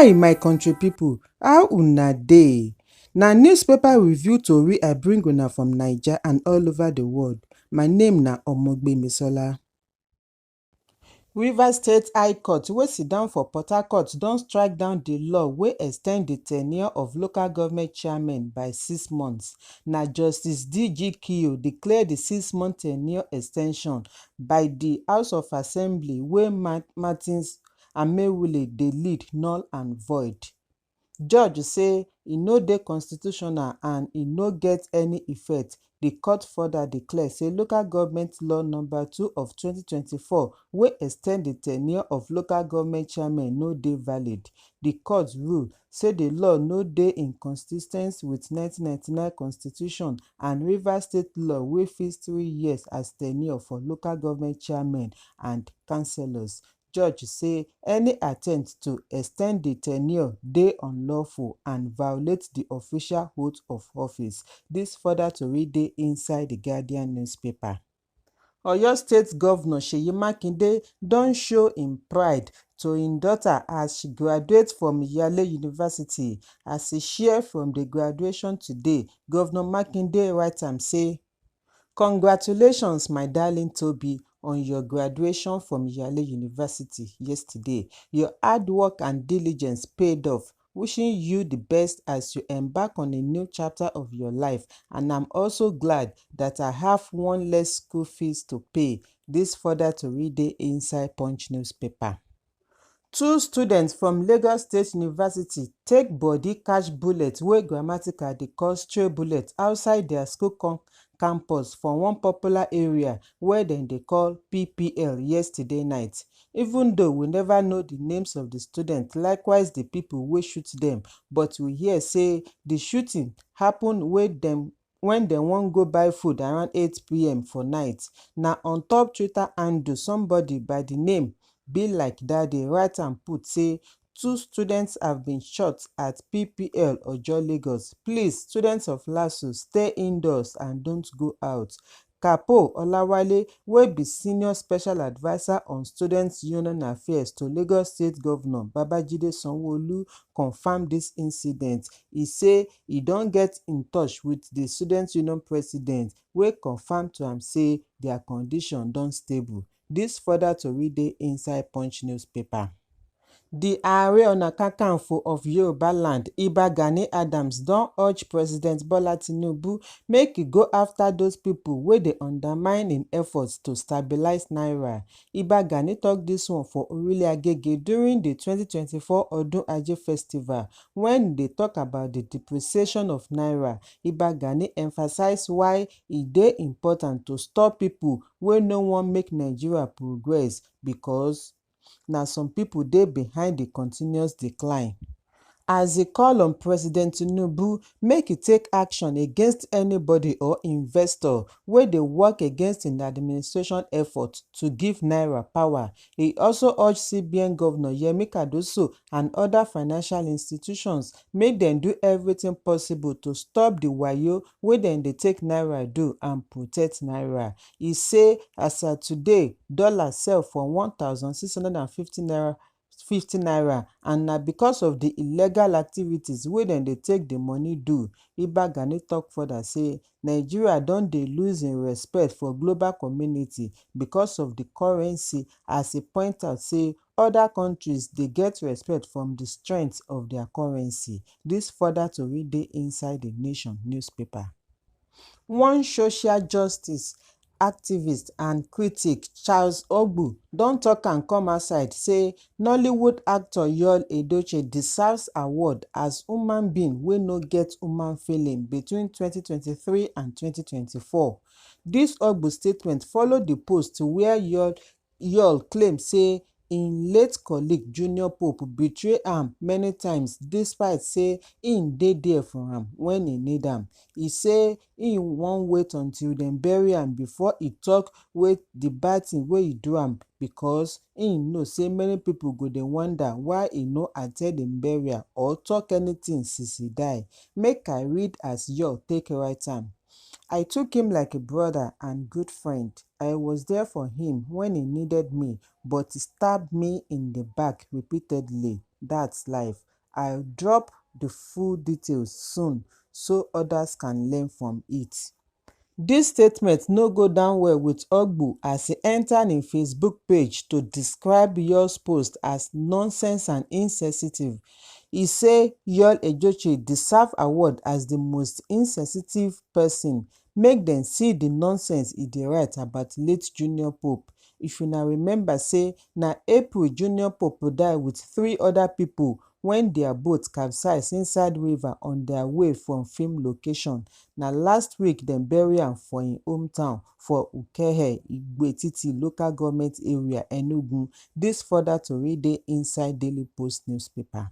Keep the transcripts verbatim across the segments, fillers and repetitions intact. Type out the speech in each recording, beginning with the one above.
Hi, my country people, how una dey? Na newspaper review tori I bring una from Naija and all over the world. My name na Omogbemisola. Rivers State High Court wey sit down for Port Harcourt don strike down the law wey extend the tenure of local government chairmen by six months. Na Justice D G Kio declare the six-month tenure extension by the House of Assembly wey Ma- Martins Amewule dey lead null and void. Judge say e no dey constitutional and e no get any effect. The court further declare say local government law number two of twenty twenty-four wey extend the tenure of local government chairmen no dey valid. The court rule say the law no dey in consistency with nineteen ninety-nine constitution and Rivers State law wey fix three years as tenure for local government chairmen and councillors. Judge say any attempt to extend the tenure dey unlawful and violate the official oath of office. This further tori dey inside the Guardian newspaper. Oyo State Governor Seyi Makinde don show im pride to im daughter as she graduate from Yale University. As e share from the graduation today, Governor Makinde write am say, "Congratulations, my darling Tobi, on your graduation from Yale University yesterday. Your hard work and diligence paid off. Wishing you the best as you embark on a new chapter of your life, and I'm also glad that I have one less school fees to pay." This further tori dey inside Punch newspaper. Two students from Lagos State University take body catch bullet wey Gramatica dey call stray bullet outside their school com- campus for one popular area wey dem dey call P P L yesterday night. Even though we never know the names of the students, likewise the people wey shoot them, but we hear say the shooting happen wey dem when dem wan go buy food around eight p m for night. Na on top Twitter handle somebody by the name Be Like Daddy write am put say two students have been shot at P P L Ojo, Lagos. Please, students of LASU, stay indoors and don't go out. Kapo Olawale, wey be senior special adviser on students union affairs to Lagos State Governor Babajide Sanwo-Olu, confirm this incident. E say e don get in touch with the students union president wey confirm to am say their condition don stable. This further tori dey inside Punch newspaper. The Aare Ona Kakanfo of Yoruba land, Iba Gani Adams, don urge President Bola Tinubu make e go after those people wey dey undermine im efforts to stabilize naira. Iba Gani talk this one for Orile Agege during the twenty twenty-four Odun Aje Festival when they talk about the depreciation of naira. Iba Gani emphasize why e dey important to stop people wey no wan make Nigeria progress because na some people dey behind the continuous decline. As e call on President Tinubu make e take action against anybody or investor wey dey work against im administration effort to give naira power, e also urge C B N Governor Yemi Cardoso and other financial institutions make dem do everything possible to stop the wayo wey dem dey take naira do and protect naira. E say as at today, dollar sell for one thousand six hundred and fifty naira, fifty naira, and na because of the illegal activities wey dem dey take the money do. Iba Gani talk further say Nigeria don dey lose im respect for global community because of the currency, as e point out say other countries dey get respect from the strength of their currency. This further tori dey inside the Nation newspaper. One social justice activist and critic, Charles Ogbu, don talk am come outside say Nollywood actor Yul Edochie deserves award as human being wey no get human feeling between twenty twenty-three and twenty twenty-four. This Ogbu statement follow the post where Yul Yul claim say im late colleague Junior Pope betray am many times despite say im dey there for am when e need am. E say im wan wait until dem bury am before e talk wey the bad thing wey e do am because im know say many people go dey wonder why e no attend im burial or talk anything since e die. Make I read as Yul take write am. I took him like a brother and good friend. I was there for him when he needed me, but he stabbed me in the back repeatedly. That's life. I'll drop the full details soon so others can learn from it. This statement no go down well with Ogbu as he enter in Facebook page to describe Yul's post as nonsense and insensitive. He say Yul Edochie deserve award as the most insensitive person. Make dem see the nonsense he dey write about late Junior Pope. If una remember say na April Junior Pope die with three other people when their boat capsize inside river on their way from film location. Na last week dem bury am for im hometown for Ukehe, Igbo Etiti local government area, Enugu. This further tori dey inside Daily Post newspaper.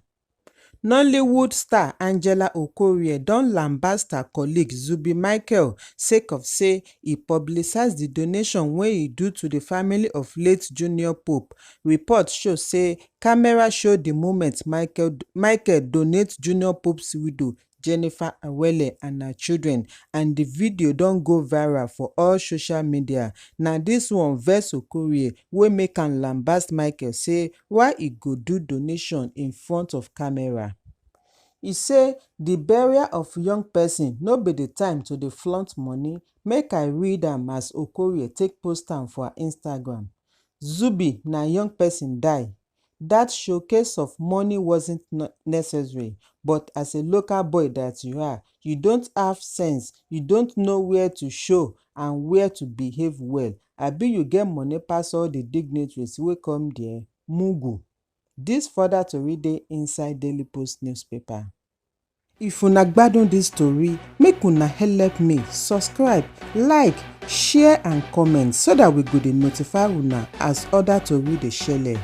Nollywood star Angela Okorie don lambast her colleague Zubby Michael sake of say e publicize the donation wey e do to the family of late Junior Pope. Reports show say camera show the moment Michael, Michael donate Junior Pope's widow, Jennifer Awele, and her children, and the video don go viral for all social media. Na this one vex Okorie wey make am lambast Michael say why e go do donation in front of camera. E say the burial of young person no be the time to dey flaunt money. Make I read am as Okorie take post am for her Instagram. Zubby na young person die. That showcase of money wasn't necessary, but as a local boy that you are, you don't have sense, you don't know where to show and where to behave well. Abi you get money pass all the dignitaries wey come there? Mugu. This further tori dey inside Daily Post newspaper. If una gbadun this tori, make una help me subscribe, like, share and comment so that we go dey notify una as other tori dey shele.